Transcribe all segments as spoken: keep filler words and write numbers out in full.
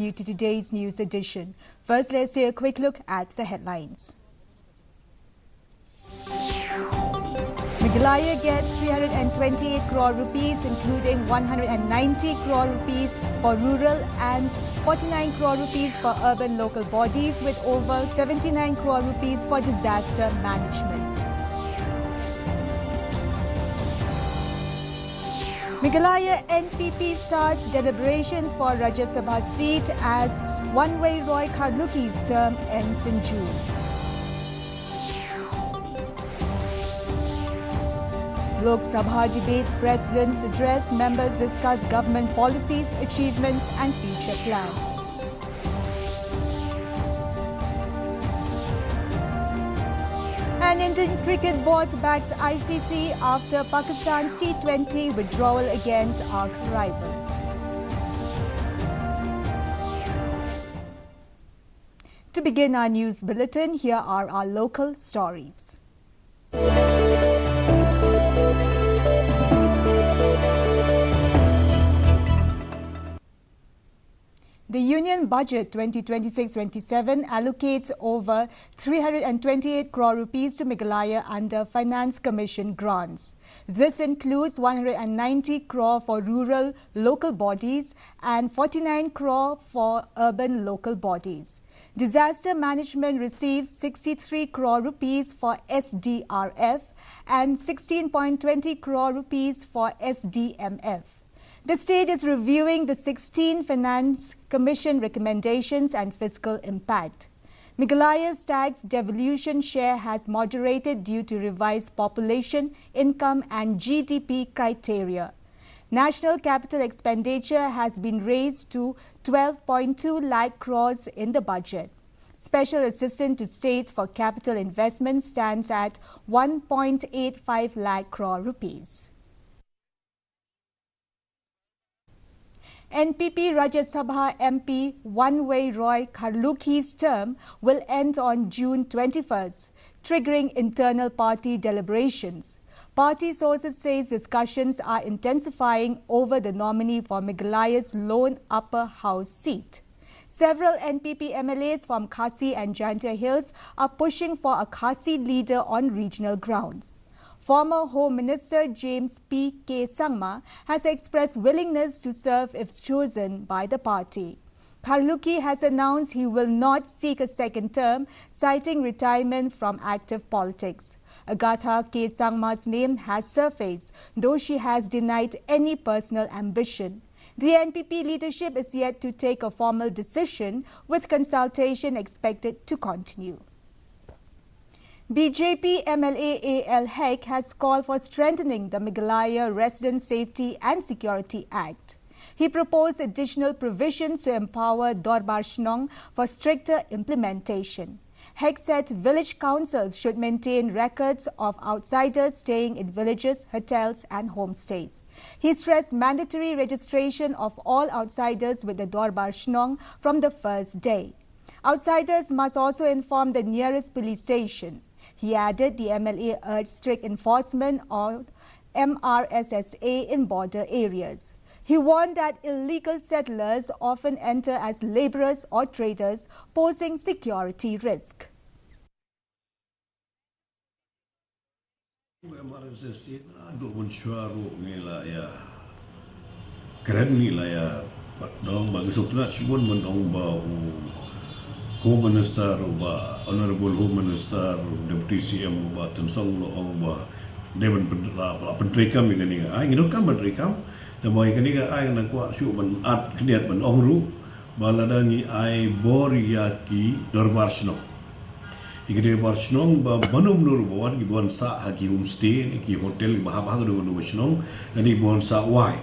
you to today's news edition. First, let's take a quick look at the headlines. Meghalaya gets three hundred twenty-eight crore rupees, including one hundred ninety crore rupees for rural and forty-nine crore rupees for urban local bodies, with over seventy-nine crore rupees for disaster management. Meghalaya N P P starts deliberations for Rajya Sabha seat as Wanwei Roy Kharlukhi's term ends in June. Lok Sabha debates President's address, members discuss government policies, achievements and future plans. And Indian Cricket Board backs I C C after Pakistan's T twenty withdrawal against arch rival. To begin our news bulletin, here are our local stories. The Union Budget twenty twenty-six twenty-seven allocates over three hundred twenty-eight crore rupees to Meghalaya under Finance Commission grants. This includes one hundred ninety crore for rural local bodies and forty-nine crore for urban local bodies. Disaster Management receives sixty-three crore rupees for S D R F and sixteen point twenty crore rupees for S D M F. The state is reviewing the sixteen Finance Commission recommendations and fiscal impact. Meghalaya's tax devolution share has moderated due to revised population, income and G D P criteria. National capital expenditure has been raised to twelve point two lakh crores in the budget. Special assistance to states for capital investment stands at one point eight five lakh crore rupees. N P P Rajya Sabha M P Wanwei Roy Kharlukhi's term will end on June twenty-first, triggering internal party deliberations. Party sources says discussions are intensifying over the nominee for Meghalaya's lone upper house seat. Several N P P M L As from Khasi and Jaintia Hills are pushing for a Khasi leader on regional grounds. Former Home Minister James P K Sangma has expressed willingness to serve if chosen by the party. Kharlukhi has announced he will not seek a second term, citing retirement from active politics. Agatha K Sangma's name has surfaced, though she has denied any personal ambition. The N P P leadership is yet to take a formal decision, with consultation expected to continue. B J P M L A A L Hek has called for strengthening the Meghalaya Resident Safety and Security Act. He proposed additional provisions to empower Dorbar Shnong for stricter implementation. Hek said village councils should maintain records of outsiders staying in villages, hotels and homestays. He stressed mandatory registration of all outsiders with the Dorbar Shnong from the first day. Outsiders must also inform the nearest police station. He added the M L A urged strict enforcement of M R S S A in border areas. He warned that illegal settlers often enter as laborers or traders, posing security risk. M R S S A na duk ban shuwa ruh ngi la ïa kren, ngi la ïa, ba dong ba ngi sngewtynnat shibun ban ong ba u Home Minister, u ba Honorable Home Minister, u Deputy C M, u ba Tynsong u la ong ba dei ban pyn-, la, la pyntreikam ïa kane ka aiñ. Ngi donkam ban treikam, tangba ïa kane ka aiñ nga kwah shuh ban at khyndiat ban ong ruh ba lada ngi ai bor ïa ki dorbar shnong, ïa ki dorbar shnong ba mano mano ruh ba wan, ki ba wan sah ha ki homestay ne ki hotel, ki ba hap ha kano kano ka shnong, lane ki ba wan sah wai.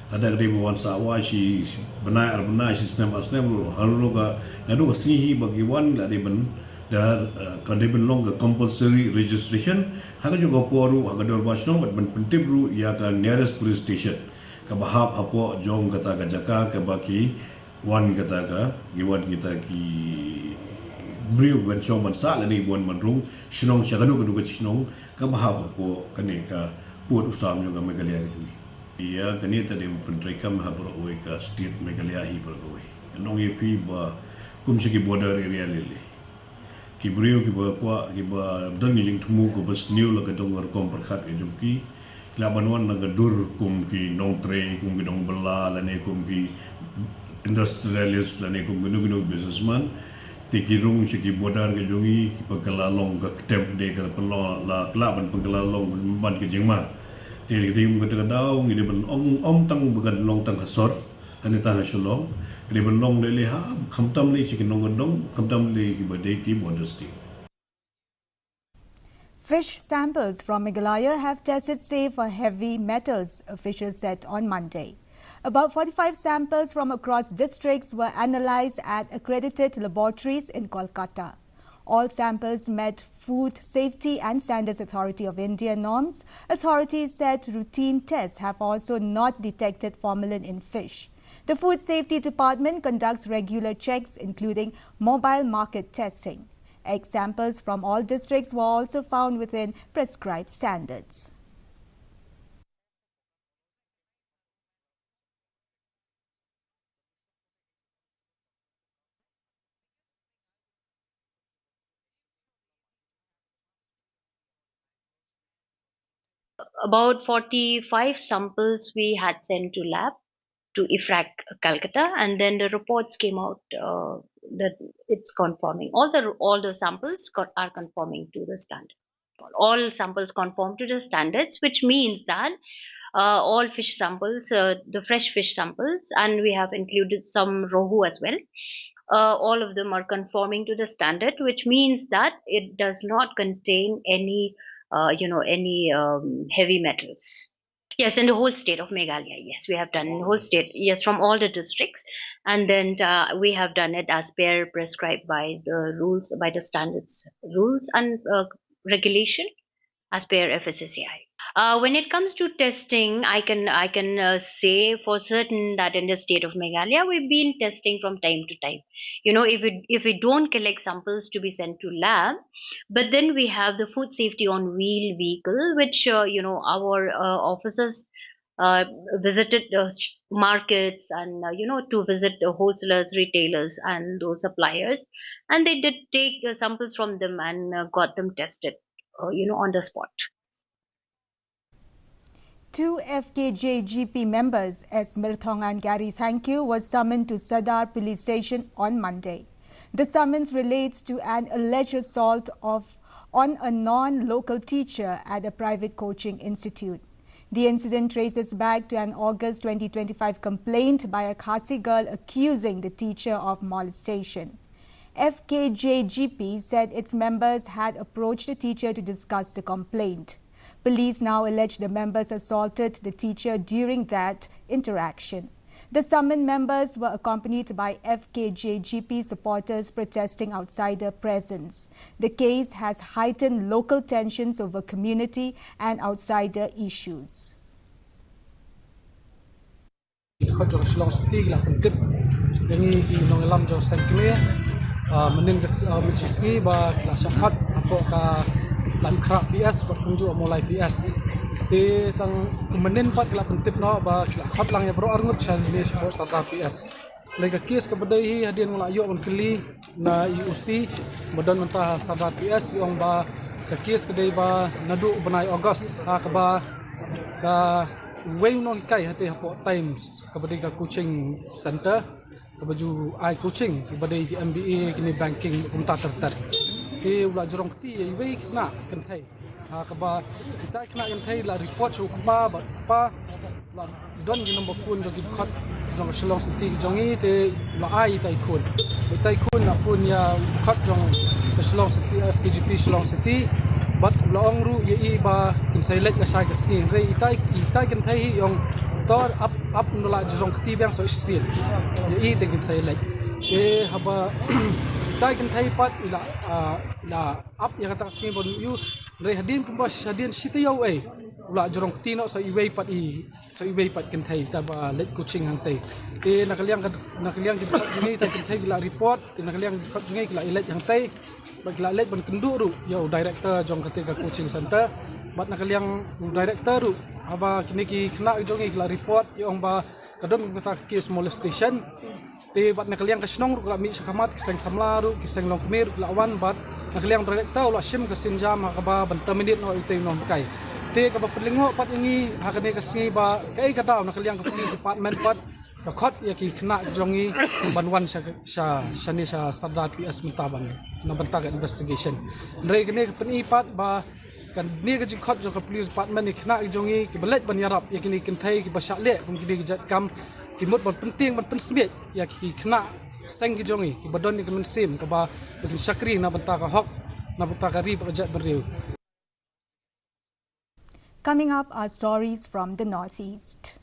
Lada ki dei ba wan sah wai shi bnai ar bnai, shi snem ar snem ruh, ha ruh ka, naduh ka sngi hi ba ki wan la dei ban, da, eh, ka dei ban long ka compulsory registration ha kajuh ka por ruh ha ka dorbar shnong, bad ban pyntip ruh ïa ka nearest police station kaba hap hapoh jong kata ka jaka kaba ki wan kata ka, ki wan kita ki briew ban shong ban sah lane ki wan ban rung shnong sha kano kano ka shnong kaba hap hapoh kane ka pud u sam jong ka Meghalaya ka jong ngi. Ïa kane te dei ban pyntreikam ha baroh kawei ka state Meghalaya hi baroh kawei. Nong ïa phi ba kum sha ki border area lili, ki briew kiba kwah, kiba don ki jingthmu kaba sniew la ka dong rukom pyrkhat ka jong ki, ki lah ban wan na ka dur kum ki nongtrei, kum ki nongbylla, lane kum ki industrialist, lane kum kino kino businessman. Te ki rung sha ki border ka jong ngi, ki pynkylla long ka ktep de, ka pynlong la, la ban pynkylla long ban ka jingma. Te ka dei ka daw ngi dei ban ong, ong tang ba kan long tang ha sor, lane tang ha Shillong, ka dei ban long lei lei ha, khamtam lei sha ki nongkyndong, khamtam lei kiba dei ki border state. Fish samples from Meghalaya have tested safe for heavy metals, officials said on Monday. About forty-five samples from across districts were analyzed at accredited laboratories in Kolkata. All samples met Food Safety and Standards Authority of India norms. Authorities said routine tests have also not detected formalin in fish. The Food Safety Department conducts regular checks, including mobile market testing. Egg samples from all districts were also found within prescribed standards. About forty-five samples we had sent to lab to IFRAC Calcutta, and then the reports came out uh, that it's conforming. All the all the samples got, are conforming to the standard. All samples conform to the standards, which means that uh, all fish samples, uh, the fresh fish samples, and we have included some rohu as well. Uh, all of them are conforming to the standard, which means that it does not contain any, uh, you know, any um, heavy metals. Yes, in the whole state of Meghalaya, yes, we have done in the whole state, yes, from all the districts. And then uh, we have done it as per prescribed by the rules, by the standards, rules and uh, regulation as per F S S A I. Uh, when it comes to testing, I can I can uh, say for certain that in the state of Meghalaya, we've been testing from time to time. You know, if we if we don't collect samples to be sent to lab, but then we have the food safety on wheel vehicle, which uh, you know our uh, officers uh, visited uh, markets and uh, you know to visit the wholesalers, retailers, and those suppliers, and they did take uh, samples from them and uh, got them tested, uh, you know, on the spot. Two F K J G P members, S Mirthong and Gary Thangkhiew, were summoned to Sadar Police Station on Monday. The summons relates to an alleged assault of on a non-local teacher at a private coaching institute. The incident traces back to an August twenty twenty-five complaint by a Khasi girl accusing the teacher of molestation. F K J G P said its members had approached the teacher to discuss the complaint. Police now allege the members assaulted the teacher during that interaction. The summoned members were accompanied by F K J G P supporters protesting outside their presence. The case has heightened local tensions over community and outsider issues. Ki dkhot jong Shillong City ki la pyntip ïa ngi ki nongïalam jong Seng Kmie mynnin ka mynta shi sngi ba ki la shah khot hapoh ka Laitkhrah P S bad kumjuh Mawlai P S. Te tang mynnin pat ki la pyntip noh ba ki la khot lang ïa baroh arngut sha ne shapoh Sadar P S. Lei ka kes kaba dei hi hadien nga la ïoh ban kylli na i O C ba don mynta ha Sadar P S i ong ba ka kes ka dei ba naduh u bnai August ha kaba ka wei u nonghikai hate hapoh Times kaba dei ka coaching center kaba ju ai coaching kaba dei ki M B A kine banking kumta ter ter. Te u la jrong kti ïa iwei khynnah kynthei ha kaba kita khynnah kynthei la report sha u kpa bad u kpa la don ki number phone jong ki dkhot jong ka Shillong City jong ngi te la ai ita i khun. Ita i khun la phone ïa u dkhot jong ka Shillong City F K J P Shillong City bad la ong ruh ïa i ba kin sa ïaleit lashai ka sngi. Hynrei ita ita kynthei hi i ong to ap ap nda la jrong kti biang sa shisien ïa i te kin sa ïaleit. Te haba ita kynthei pat i la i la ap ïa kata ka sngi ban ïoh. Hynrei hadien kumba hadien shi taïew ei u la jrong kti noh sa iwei pat i sa iwei pat kynthei ta ba leit coaching hangtei. Te na ka liang ka na ka liang ki dkhot jong ngi ta kynthei ki la report te na ka liang ki dkhot jong ngi ki la ïaleit hangtei. Bad ki la leit ban kynduh ruh ïa u director jong kata ka coaching center. Bad na ka liang u director ruh haba kine ki khynnah jong ngi ki la report ïa ong ba ka don kata ka case molestation. Te bad na ka liang ka shnong ruh ka la mih sha khmat, ki seng samla ruh, ki seng longkmie ruh ki la wan, bad na ka liang director u la shim ka sienjam ha kaba ban terminate noh ïa utei u nonghikai. Te kaba pynlyngngoh pat ïa ngi ha kane ka sngi ba kaei ka daw na ka liang ka police department pat ka khot ïa ki khynnah jong ngi ban wan sha, sha, shane sha Sardar P S mynta ban, na bynta ka investigation. Hynrei kane ka pyni pat ba kane ka jingkhot jong ka police department ïa ki khynnah jong ngi kiba leit ban ïarap ïa kine ki kynthei kiba shah leh kum kine ki jait kam, ki mut ban pyntieng ban pynsmiej ïa ki khynnah seng ki jong ngi kiba don ïa ka mynsiem kaba, ba kin shakri na bynta ka hok, na bynta ka ri bad ka jaitbynriew. Coming up are stories from the Northeast.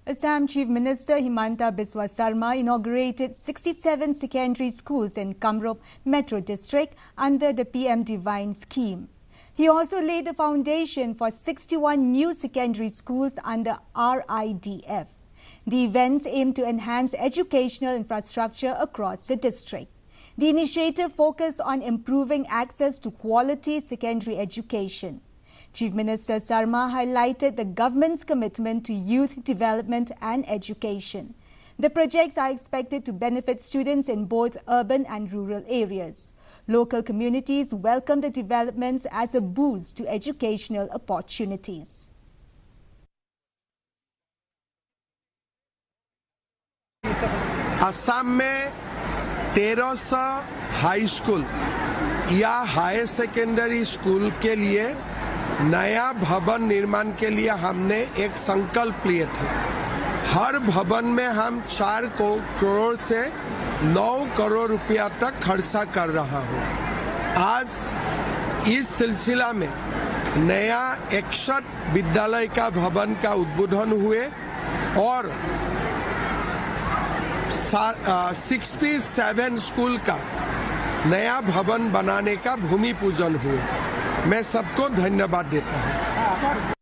Assam Chief Minister Himanta Biswa Sarma inaugurated sixty-seven secondary schools in Kamrup Metro District under the P M Divine scheme. He also laid the foundation for sixty-one new secondary schools under R I D F. The events aim to enhance educational infrastructure across the district. The initiative focused on improving access to quality secondary education. Chief Minister Sarma highlighted the government's commitment to youth development and education. The projects are expected to benefit students in both urban and rural areas. Local communities welcome the developments as a boost to educational opportunities. Assam में तेरह सौ high school या higher secondary school के लिए नया भवन निर्माण के लिए हमने एक संकल्प लिए थे। हर भवन में हम चार को करोड़ से नौ करोड़ रुपया तक खर्चा कर रहा हूँ। आज इस सिलसिला में नया एकसठ विद्यालय का भवन का उद्बोधन हुए और सिक्सटी सेवन स्कूल का नया भवन बनाने का भूमि पूजन हुए। मैं सबको धन्यवाद देता हूँ।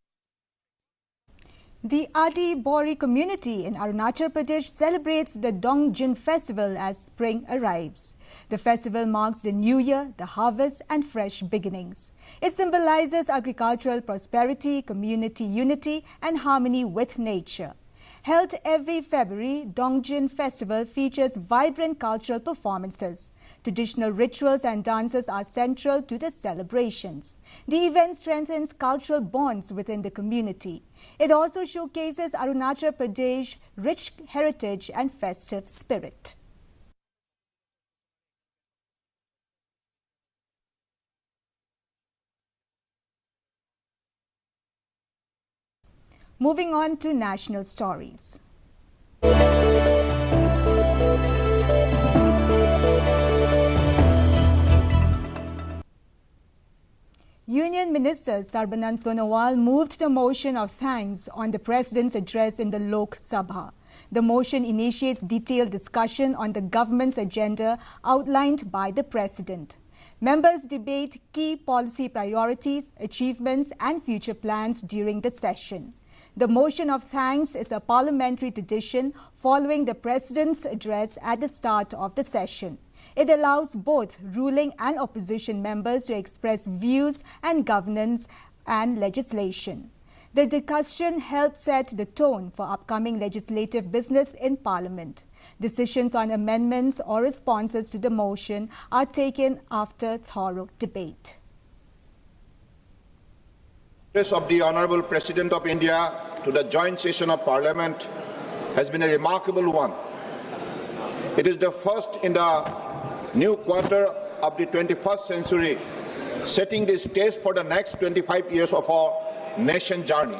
The Adi Bori community in Arunachal Pradesh celebrates the Dongjin festival as spring arrives. The festival marks the new year, the harvest, and fresh beginnings. It symbolizes agricultural prosperity, community unity, and harmony with nature. Held every February, Dongjin Festival features vibrant cultural performances. Traditional rituals and dances are central to the celebrations. The event strengthens cultural bonds within the community. It also showcases Arunachal Pradesh's rich heritage and festive spirit. Moving on to national stories. Union Minister Sarbanand Sonowal moved the motion of thanks on the President's address in the Lok Sabha. The motion initiates detailed discussion on the government's agenda outlined by the President. Members debate key policy priorities, achievements, and future plans during the session. The motion of thanks is a parliamentary tradition following the President's address at the start of the session. It allows both ruling and opposition members to express views on governance and legislation. The discussion helps set the tone for upcoming legislative business in Parliament. Decisions on amendments or responses to the motion are taken after thorough debate. Address of the Honorable President of India to the joint session of Parliament has been a remarkable one. It is the first in the new quarter of the twenty-first century, setting the stage for the next twenty-five years of our nation journey.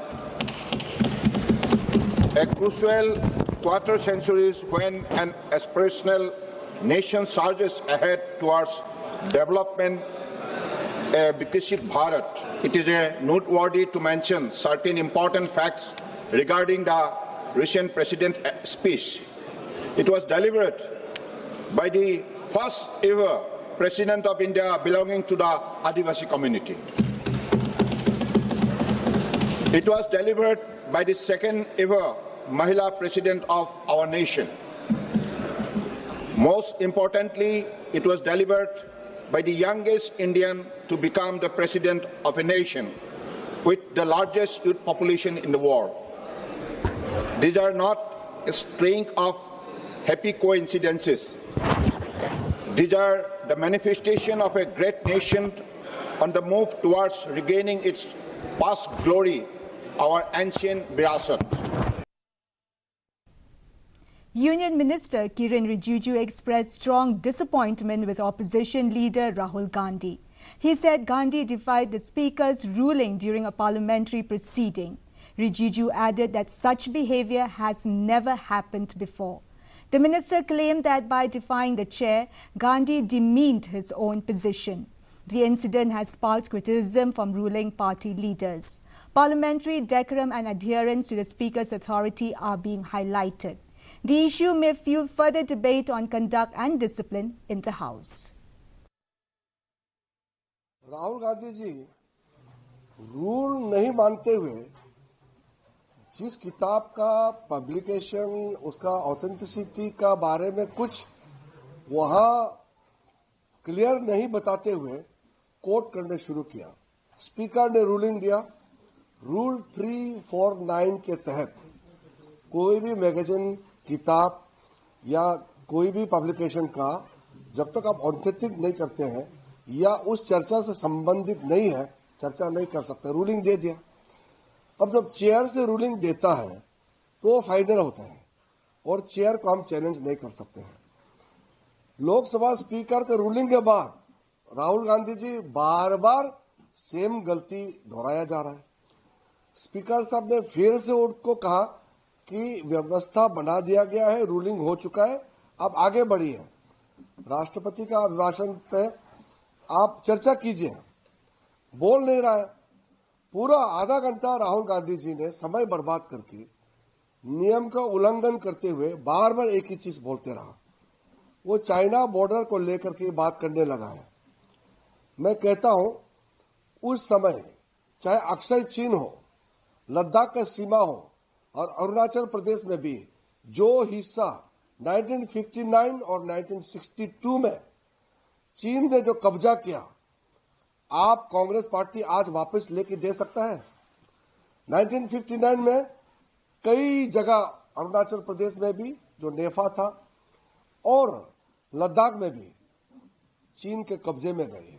A crucial quarter century when an aspirational nation surges ahead towards development, a Viksit Bharat. It is a noteworthy to mention certain important facts regarding the recent President's speech. It was delivered by the first ever President of India belonging to the Adivasi community. It was delivered by the second ever Mahila President of our nation. Most importantly, it was delivered by the youngest Indian to become the president of a nation with the largest youth population in the world. These are not a string of happy coincidences. These are the manifestation of a great nation on the move towards regaining its past glory, our ancient virasat. Union Minister Kiren Rijiju expressed strong disappointment with opposition leader Rahul Gandhi. He said Gandhi defied the speaker's ruling during a parliamentary proceeding. Rijiju added that such behavior has never happened before. The minister claimed that by defying the chair, Gandhi demeaned his own position. The incident has sparked criticism from ruling party leaders. Parliamentary decorum and adherence to the Speaker's authority are being highlighted. The issue may fuel further debate on conduct and discipline in the House. Rahul Gandhi ji rule नहीं मानते हुए जिस किताब का पब्लिकेशन, उसका ऑथेंटिसिटी का बारे में कुछ वहाँ क्लियर नहीं बताते हुए कोट करने शुरू किया। स्पीकर ने रूलिंग दिया, रूल थ्री फोर नाइन के तहत कोई भी मैगजीन, किताब या कोई भी पब्लिकेशन का जब तक आप ऑथेंटिक नहीं करते हैं या उस चर्चा से संबंधित नहीं है, चर्चा नहीं कर सकते। रूलिंग दे दिया। अब जब चेयर से रूलिंग देता है तो वो फाइनल होता है और चेयर को हम चैलेंज नहीं कर सकते हैं। लोकसभा स्पीकर के रूलिंग के बाद राहुल गांधी जी बार बार सेम गलती दोहराया जा रहा है। स्पीकर साहब ने फिर से उनको कहा कि व्यवस्था बना दिया गया है, रूलिंग हो चुका है, अब आगे बढ़िए। राष्ट्रपति का अभिभाषण पे आप चर्चा कीजिए, बोल नहीं रहा है। पूरा आधा घंटा राहुल गांधी जी ने समय बर्बाद करके नियम का उल्लंघन करते हुए बार बार एक ही चीज बोलते रहा। वो चाइना बॉर्डर को लेकर के बात करने लगा है। मैं कहता हूं, उस समय चाहे अक्साई चीन हो, लद्दाख का सीमा हो और अरुणाचल प्रदेश में भी जो हिस्सा नाइनटीन फिफ्टी नाइन और नाइनटीन सिक्सटी टू में चीन ने जो कब्जा किया, आप कांग्रेस पार्टी आज वापस लेके दे सकता है? नाइनटीन फिफ्टी नाइन में कई जगह अरुणाचल प्रदेश में भी जो नेफा था और लद्दाख में भी चीन के कब्जे में गई है।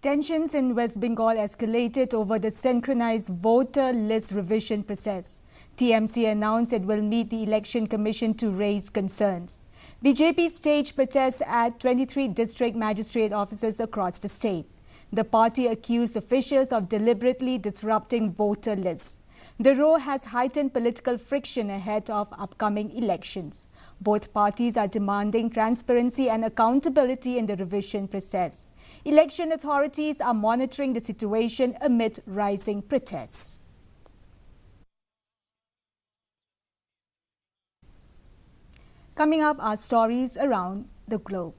Tensions in West Bengal escalated over the synchronized voter list revision process. T M C announced it will meet the Election Commission to raise concerns. B J P staged protests at twenty-three district magistrate offices across the state. The party accused officials of deliberately disrupting voter lists. The row has heightened political friction ahead of upcoming elections. Both parties are demanding transparency and accountability in the revision process. Election authorities are monitoring the situation amid rising protests. Coming up are stories around the globe.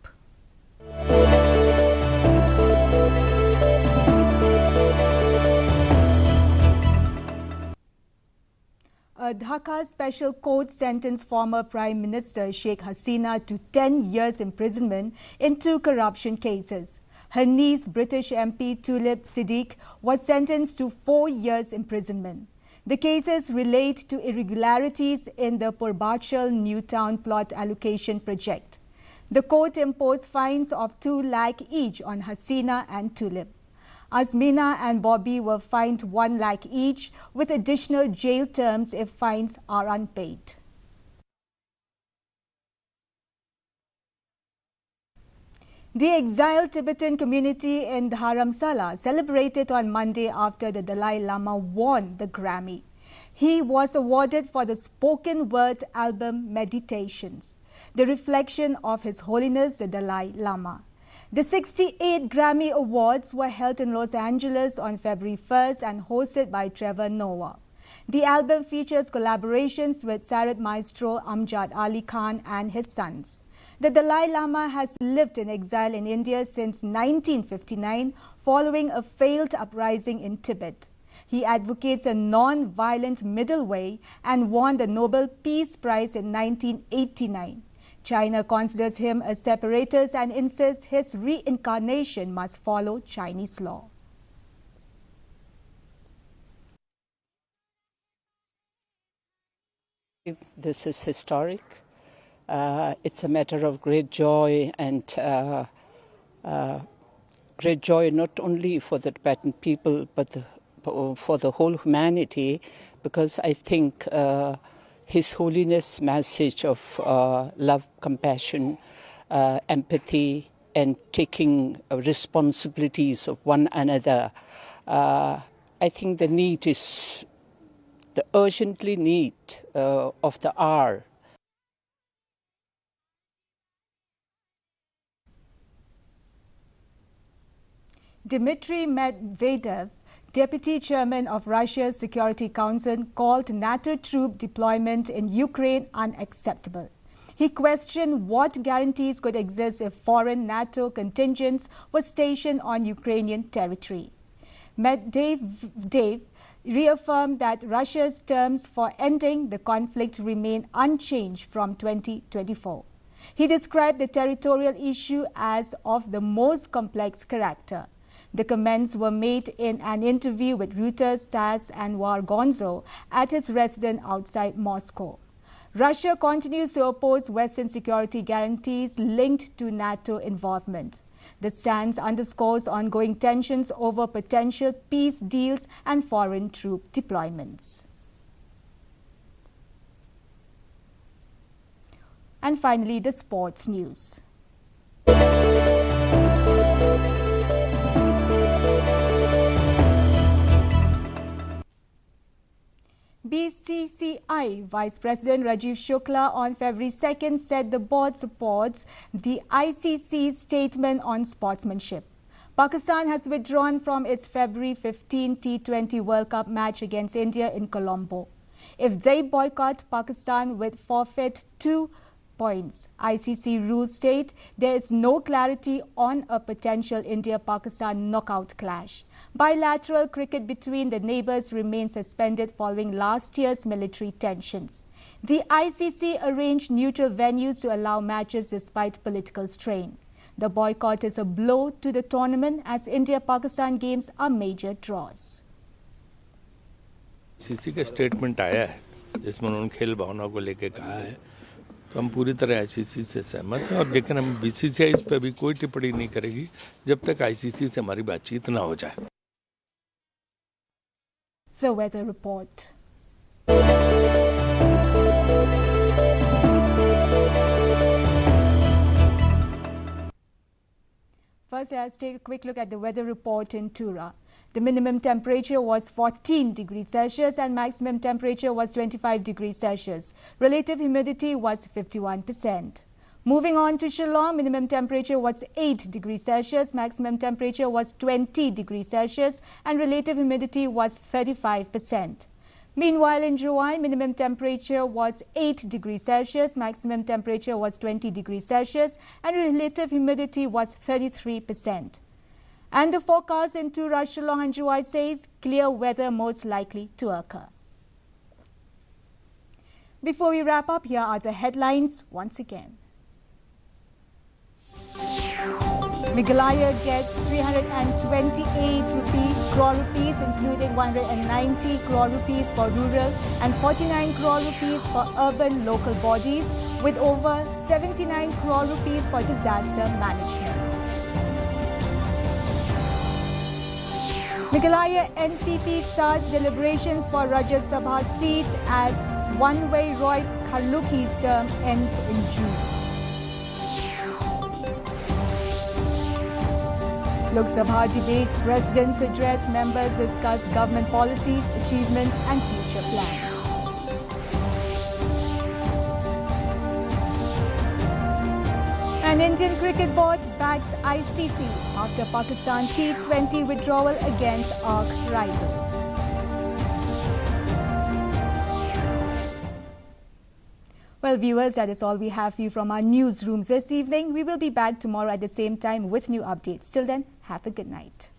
A Dhaka special court sentenced former Prime Minister Sheikh Hasina to ten years imprisonment in two corruption cases. Her niece, British M P Tulip Siddique, was sentenced to four years imprisonment. The cases relate to irregularities in the Purbacheil New Town plot allocation project. The court imposed fines of two lakh each on Hasina and Tulip. Azmina and Bobby were fined one lakh each, with additional jail terms if fines are unpaid. The exiled Tibetan community in Dharamsala celebrated on Monday after the Dalai Lama won the Grammy. He was awarded for the spoken word album Meditations, the reflection of His Holiness the Dalai Lama. The sixty-eight Grammy Awards were held in Los Angeles on February first and hosted by Trevor Noah. The album features collaborations with Syed Maestro Amjad Ali Khan and his sons. The Dalai Lama has lived in exile in India since nineteen fifty-nine following a failed uprising in Tibet. He advocates a non-violent middle way and won the Nobel Peace Prize in nineteen eighty-nine. China considers him a separatist and insists his reincarnation must follow Chinese law. This is historic. Uh, it's a matter of great joy and, uh, uh, great joy not only for the Tibetan people but the, for the whole humanity, because I think, uh, His Holiness' message of, uh, love, compassion, uh, empathy, and taking, uh, responsibilities of one another, uh, I think the need is the urgently need, uh, of the hour. Dmitry Medvedev, deputy chairman of Russia's Security Council, called NATO troop deployment in Ukraine unacceptable. He questioned what guarantees could exist if foreign NATO contingents were stationed on Ukrainian territory. Medvedev reaffirmed that Russia's terms for ending the conflict remain unchanged from twenty twenty-four. He described the territorial issue as of the most complex character. The comments were made in an interview with Reuters, TASS, and War Gonzo at his residence outside Moscow. Russia continues to oppose Western security guarantees linked to NATO involvement. The stance underscores ongoing tensions over potential peace deals and foreign troop deployments. And finally, the sports news. B C C I Vice President Rajiv Shukla on February second said the board supports the I C C's statement on sportsmanship. Pakistan has withdrawn from its February fifteen T twenty World Cup match against India in Colombo. If they boycott, Pakistan would forfeit two points. I C C rules state there is no clarity on a potential India-Pakistan knockout clash. Bilateral cricket between the neighbors remains suspended following last year's military tensions. The I C C arranged neutral venues to allow matches despite political strain. The boycott is a blow to the tournament as India-Pakistan games are major draws. ICC का स्टेटमेंट आया है जिसमें उन्होंने खेल भावना को लेके कहा है, तो हम पूरी तरह आईसीसी से सहमत हैं और लेकिन हम बीसीसीआई इस पर भी कोई टिप्पणी नहीं करेगी जब तक आईसीसी से हमारी बातचीत ना हो जाए। The weather report. First, let's take a quick look at the weather report in Tura. The minimum temperature was fourteen degrees Celsius and maximum temperature was twenty-five degrees Celsius. Relative humidity was fifty-one percent. Moving on to Shillong, minimum temperature was eight degrees Celsius, maximum temperature was twenty degrees Celsius, and relative humidity was thirty-five percent. Meanwhile, in Jowai, minimum temperature was eight degrees Celsius, maximum temperature was twenty degrees Celsius, and relative humidity was thirty-three percent. And the forecast in Tura, Shillong, and Jowai says clear weather most likely to occur. Before we wrap up, here are the headlines once again. Meghalaya gets three hundred and twenty-eight rupee, crore rupees, including one hundred and ninety crore rupees for rural and forty-nine crore rupees for urban local bodies, with over seventy-nine crore rupees for disaster management. Meghalaya N P P starts deliberations for Rajya Sabha seat as Wanway Roy Kharlukhi's term ends in June. Lok Sabha debates, president's address, members discuss government policies, achievements and future plans. An Indian cricket board backs I C C after Pakistan T twenty withdrawal against arch rival. Well, viewers, that is all we have for you from our newsroom this evening. We will be back tomorrow at the same time with new updates. Till then, have a good night.